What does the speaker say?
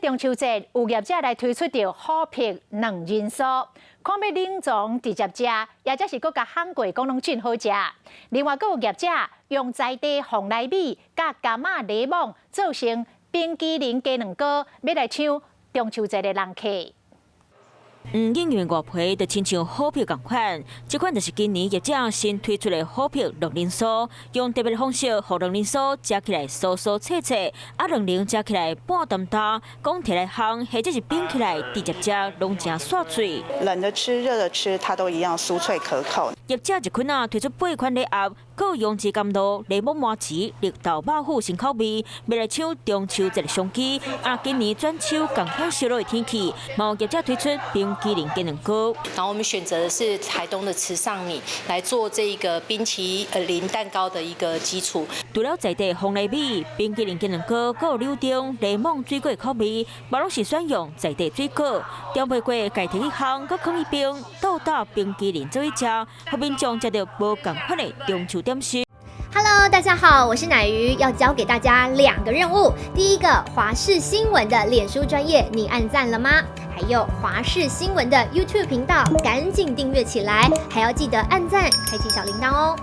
中秋節，有業者來推出著虎皮卵仁酥，看欲冷藏直接食，抑者是閣共烘過，講攏真好食。另外，閣有業者用在地蓬萊米佮柑仔檸檬做成冰淇淋雞卵糕，欲來搶中秋節的人客。黃圓圓外皮就親像虎皮仝款，這款就是今年業者新推出的虎皮卵仁酥，用特別的方式，予卵仁酥食起來酥酥脆脆，啊卵仁食起來半澹焦，講提來烘或者是冰起來直接食，攏誠煞喙。冷的吃、熱的吃，它都一樣酥脆可口。業者一款仔推出八款禮盒，閣有楊枝甘露、檸檬麻糬、綠豆肉脯新口味，欲來搶中秋節的商機。啊，今年轉秋仝款燒熱的天氣，嘛有業者推出冰淇淋雞卵糕。然後我們選擇的是台東的池上米來做這個冰淇淋蛋糕的一個基礎。除了在地蓬萊米、冰淇淋雞卵糕，閣有柳丁、檸檬水果的口味，嘛攏是選用在地水果，調配過改提去烘，閣囥去冰，倒搭冰淇淋做伙食，予民眾食著無仝款的中秋點心。 Hello，大家好，我是乃瑜，要交給大家兩個任務。第一個，華視新聞的臉書專頁，你按讚了嗎？還有華視新聞的 YouTube 頻道，趕緊訂閱起來，還要記得按讚，開啟小鈴鐺哦。